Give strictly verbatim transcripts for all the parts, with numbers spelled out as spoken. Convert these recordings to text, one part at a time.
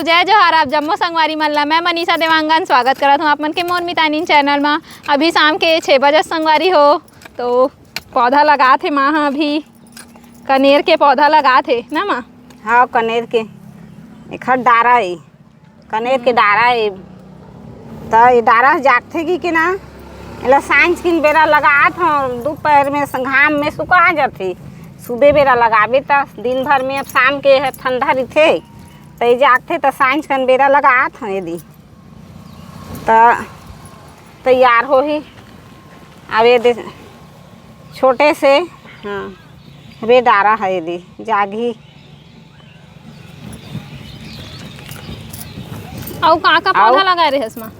जय जोहार आप जम्मो संगवारी मन ला। मैं मनीषा देवांगन स्वागत करत हूँ आप मन के मोर मितानिन चैनल मा। अभी शाम के छः बजे संगवारी हो, तो पौधा लगात हे माँ ह अभी कनेर के पौधा लगात हे ना माँ? हाँ, कनेर के एखर डारा ए, कनेर के डारा ए। त ये डारा जागथे कि के ना, एला सांझ किन बेरा लगात हूँ, दोपहर में स-, घाम में सुखा जाथे। सुबह बेरा लगाबे त दिन भर में, अब शाम के ह ठंडा रहिथे, त ये जागथे त सांझ कन बेरा लगात हूँ ये दी। त तैयार होही। अब ये दे छोटे से, हाँ, रे डारा है ये दे जागी। अउ का का अउ पौधा लगाए रहे हस माँ?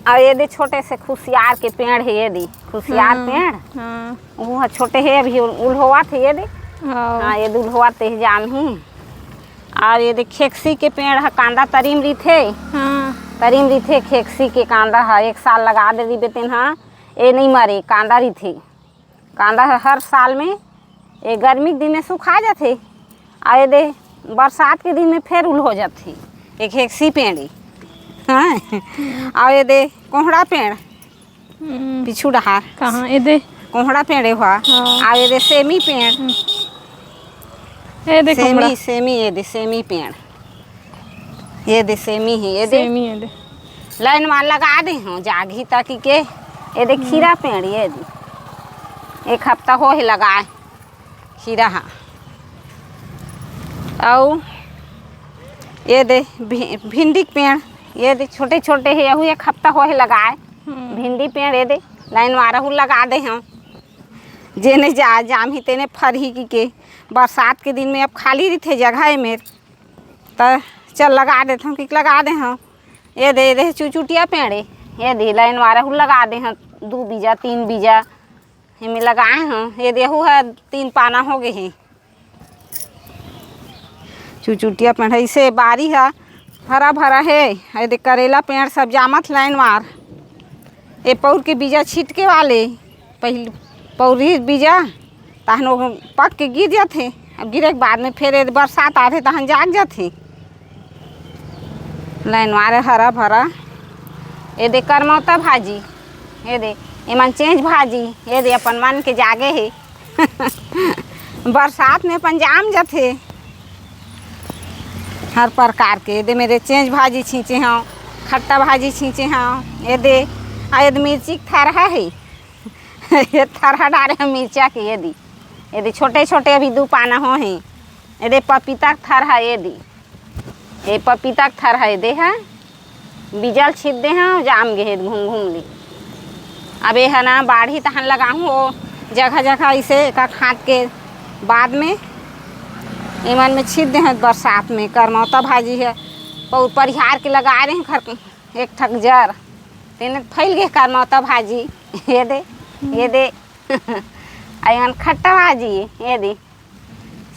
अउ ये दे छोटे से खुसियार के पेड़ है, ये दे खुसियार हाँ, पेड़। हाँ। वो ह छोटे है, अभी उल-, उल्होवत है ये दे। हाँ। हाँ, ये दे उल्होवत है, जाम ही। अउ ये दे खेकसी के पेड़ ह कांदा तरी म रहिथे। हाँ। तरी म रहिथे खेकसी के कांदा ह, एक साल लगा दे रहिबे तेन ह, ए नइ मरे, कांदा रहिथे। कांदा ह हर साल में, ए गर्मी के दिन में सुखा जाथे, अउ ये दे बरसात के दिन में फेर उल्हो जाथे। एक हेक्सी पेड़ ए, हाँ। अउ ये दे कोहड़ा पेड़, हम्म। पीछू डहार। कहाँ? ये दे। कोहड़ा पेड़ ए हुआ। हाँ। अउ ये दे सेमी पेड़। हम्म। ये दे सेमी, कोहड़ा। सेमी, ये दे सेमी पेड़। ये दे सेमी ही, ये दे। सेमी ये दे। लाइन वार लगा दे हूँ, जागी ताकि के। ये दे हम्म। खीरा पेड़, ये दे। एक हफ्ता हो ही लगाए खीरा हा। अउ ये दे भि-, भिंडी के पेड़, ये दे छोटे छोटे हे, यहू एक हफ्ता हो ही लगाए। हम्म। भिंडी पेड़ ये दे, लाइन वार हूँ लगा दे हूँ। जेने जा, जामही तेने फरही कि के। बरसात के दिन में अब खाली रहिथे जगह ए मेर। त चल लगा देथंव, कि लगा दे हंव। ये दे, ये दे चुचुटिया पेड़ ए, ये दे लाइन वार हूँ लगा दे हंव, दू बीजा, तीन बीजा एमे लगाए हंव। ये दे, एहू ह तीन पाना हो गे हे। चुचुटिया पेड़ हे, इसे बारी ह हरा भरा हे। ये दे करेला पेड़ सब जामत लाइन वार। ये पौर के बीजा छिटके वाले, पहिली पौरी बीजा, तहन वो पक के गिर जाथे। अब गिरे के बाद में फेर यदि बरसात आथे, तहन जाग जाथे। लाइन मारे हरा भरा। ये दे करमौता भाजी, ये दे, एमन चेंच भाजी, ये दे अपन मन के जागे हे। बरसात में अपन जाम जाथे हर प्रकार के। ये दे मेरे चेंच भाजी छींचे हंव, खट्टा भाजी छींचे हंव, ये दे, आ ये दे मिर्ची के थरहा हे। ये थरहा डारे हंव मिर्चा के, ये दे, ये दे छोटे छोटे अभी दू पाना हो हे। ये दे पपीता के थरहा, ये दे, ये पपीता के थरहा, ये दे ह बीजा ल छीत दे हंव, जाम गे हे घूम घूम ले। अब ये ह ना बाढ़ही तहन लगाहूँ, ओ जगह जगह इसे एका खाद के बाद में एमन में छीत दे हंव बरसात में। करमौता भाजी हे, पौ-, परिहार के लगा रहे हंव घर एक ठक जर, तेने फैल गे करमौता भाजी। ये दे, ये दे। अउ एमन खट्टा भाजी, ये दे।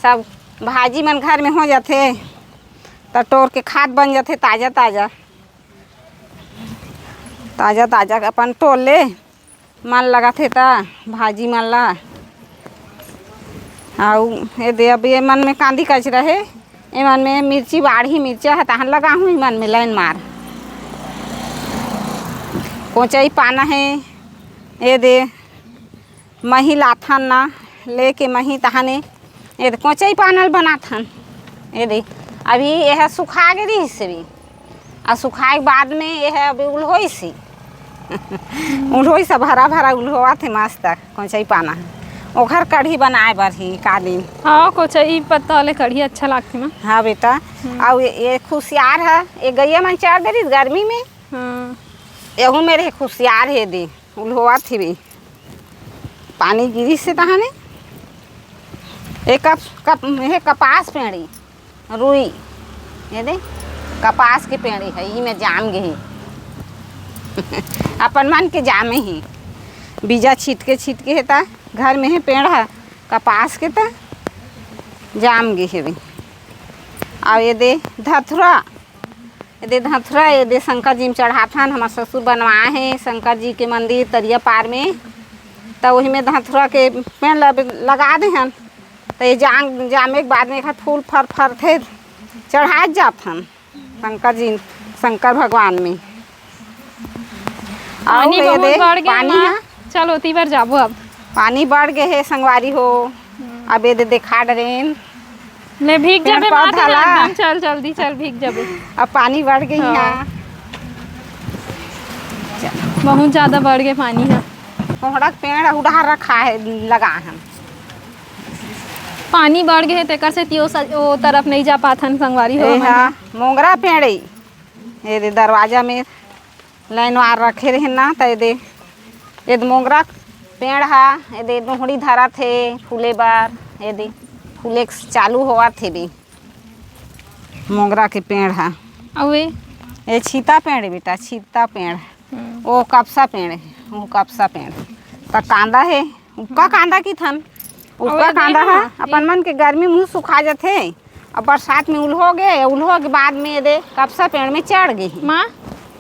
सब भाजी मन घर में हो जाथे, त टोर के खाद बन जाथे, ताजा ताजा, ताजा ताजा अपन टोर ले मन लगाथे त भाजी मन ला। अउ ये दे, अब ये मन में कांदी कचरा हे, ये मन में मिर्ची बाढ़ही, मिर्चा हे, तहन लगाहूँ ये मन में लाइन मार। कोचई पाना हे, ये दे, मही लाथन ना, लेके मही तहाने, ये दे कोचई पाना ल बनाथन। ये दे, अभी ये ह सुखा गे रहिस हे, अउ सुखाए के बाद में ये ह अभी उल्होइस हे। उल्होइस हे, भरा भरा उल्होवत हे मस्त कोचई पाना। ओखर कढ़ी बनाए बर ही कालीन। हाँ, कोचई पत्ता वाले कढ़ी अच्छा लागथे ना। हाँ बेटा, हम्म। अउ ये, ये खुसियार ह, ये गैया मन चर दे रहिस गर्मी में। हाँ। एहू मेरे खुसियार हे दे। उल्होवत हिबे। पानी गिरिस हे तहाने। ए कप-, कप-, हे कपास पेड़ी, रुई। ये दे, कपास के पेड़ी हे, ई में जाम गे हे। अपन मन के जामे हे। बीजा छिटके छिटके हे त घर में हे पेड़ ह, कपास के त जाम गे हेवे। अउ ये दे धथुरा, ये दे धथुरा, ये दे शंकर जी में चढ़ाथन। हमर ससुर बनवाए हे शंकर जी के मंदिर तरिया पार में, त ओही में धथुरा के पेड़ ल-, लगा दे हन। त ये जाम, जामे के बाद में एखर फूल फर फरथे, चढ़ाए जाथन। शंकर जी, शंकर भगवान में। अउ पानी ये बहुत दे, बढ़ गे पानी माँ। ह। चल, ओती बर जाबो अब। पानी बढ़ गे हे संगवारी हो। अब ये दे देखा डरेन। ले भीग पेड़ जाबे माँ, पौधा तेला ला। एकदम चल, जल्दी चल, भीग जाबे। अब पानी बढ़ गे हाँ। हे। बहुत ज्यादा बढ़ गे पानी ह। कोहड़ा के पेड़ उधार रखा है, लगा है। पानी बढ़ गे हे, तेकर सेती ओ स-, ओ तरफ नइ जा पाथन संगवारी हो ए हमन। हा, मोंगरा पेड़ ए। ये दे दरवाजा में लाइन वार रखे रहे ना, त ये दे, ये दे मोंगरा पेड़ हा, ये दे डोहड़ी धरत हे फूले बर, ये दे फूले के चालू होवत हे बे। मोंगरा के पेड़ हा। अउ ए? ये छीता पेड़ हे बेटा, छीता पेड़। हम्म। वो कपसा पेड़ हे, वो कपसा पेड़। त कांदा हे, उक्का कांदा किथन। उक्का कांदा हे, अपन मन के गर्मी मुंह सुखा जाथे। अब बरसात में उल्हो गे, उल्हो के बाद में ये दे कपसा पेड़ में चढ़ गे हे। माँ,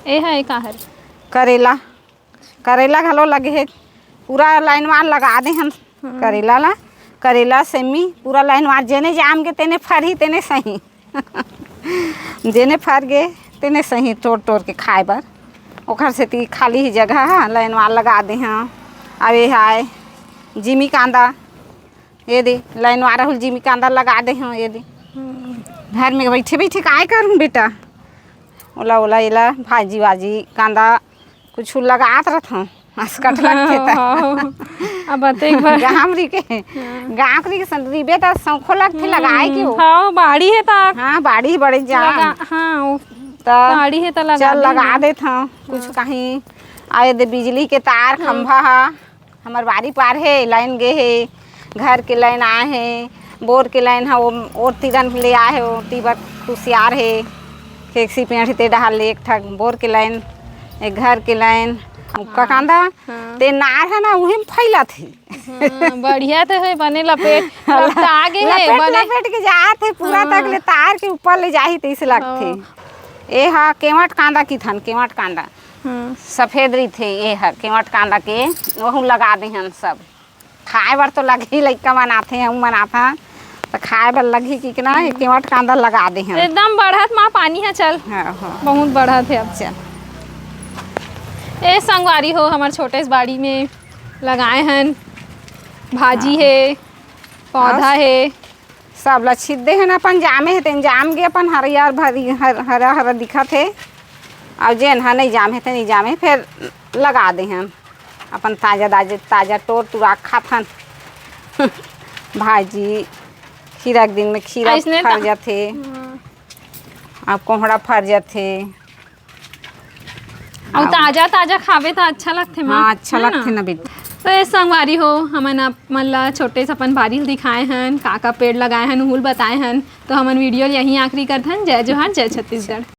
ए हा, ए का हरे? करेला। करेला घलो लगे हे, पूरा लाइन वार लगा दे हन। हम्म। करेला ला, करेला सेमी पूरा लाइन वार, जेने जाम गे तेने फरही, तेने सही। जेने फर गे तेने सही टोर टोर के खाए बर। ओखर सेती खाली ही जगह ह, लाइन वार लगा दे हन। अब ये हाय जिमी कांदा, ये दे लाइन वार राहुल जिमी कांदा लगा दे हन। ये दे हम्म। घर में बैठे बैठे काय करूँ बेटा, ओला ओला एला भाजी वाजी कांदा कुछु लगात रथंव, असकट लगथे त। हाँ, अब अतेक बर। गाँव री के, हाँ। गाँव री के संग रिबे त सौखो लगथे लगाए के हो। हाँ, बाड़ी हे त। हाँ, बाड़ी बड़े जा। लगा, हाँ, वो त बाड़ी हे त लगा चल दे लगा ना। देथंव कुछ हाँ। कहीं। आए दे बिजली के तार हाँ। खंभा हा। हमर बारी पार हे, लाइन गे हे, घर के लाइन आए हे, बोर के लाइन ह, ओ, ओर तिरन ले आए हे, ओती बर कुसियार हे, केकसी पेड़ हे, ते डहार ले एक ठक बोर के लाइन, एक घर के लाइन, उक्का हाँ। कांदा, हाँ। ते नार हे ना, उही में फैलत हे। हाँ, बढ़िया तो हे, बने लपेट, लपटा गे हे, लपेट, बने लपेट के जात हे, पूरा हाँ। तक ले तार के ऊपर ले जाही, तइसे लगथे। हाँ। ए हा केवट कांदा किथन, केवट कांदा। हम्म। सफेद रहिथे, ये हर केवट कांदा के, वहू लगा दे हन सब। खाए बर तो लगही, लइका मन आथे, हमू मन आथन, त खाए बर लगही कि ना, ये केवट कांदा लगा दे हन। एकदम बढ़त माँ पानी ह, चल। हाँ, हाँ। बहुत बढ़त हे अब। चल। ए संगवारी हो, हमर छोटे से बाड़ी में लगाए हन, भाजी हाँ। हे, पौधा हाँ। हे, सब ला छीत दे हन, अपन जामे हे तेन जाम गे, अपन हरियर भरी हर-, हरा हरा दिखत हे। अउ जेन ह नइ जाम हे तेन नइ जामे, फेर लगा दे हन। अपन ताजा ताजा, ताजा टोर टुरा के खाथन। भाजी, खीरा के दिन में खीरा अइसने फर ता-, जाथे। हाँ। अब कोहड़ा फर जाथे। अउ अब ताजा ताजा खाबे त अच्छा लगथे माँ, हाँ, अच्छा है ना? लगथे ना बेटी। तो ए संगवारी हो, हमन आप मन ला छोटे से अपन बारी ल दिखाए हन, का का पेड़ लगाए हन, उहू ल बताए हन। तो हमन वीडियो ल यहीं आखिरी करथन। जय जोहार, जय छत्तीसगढ़।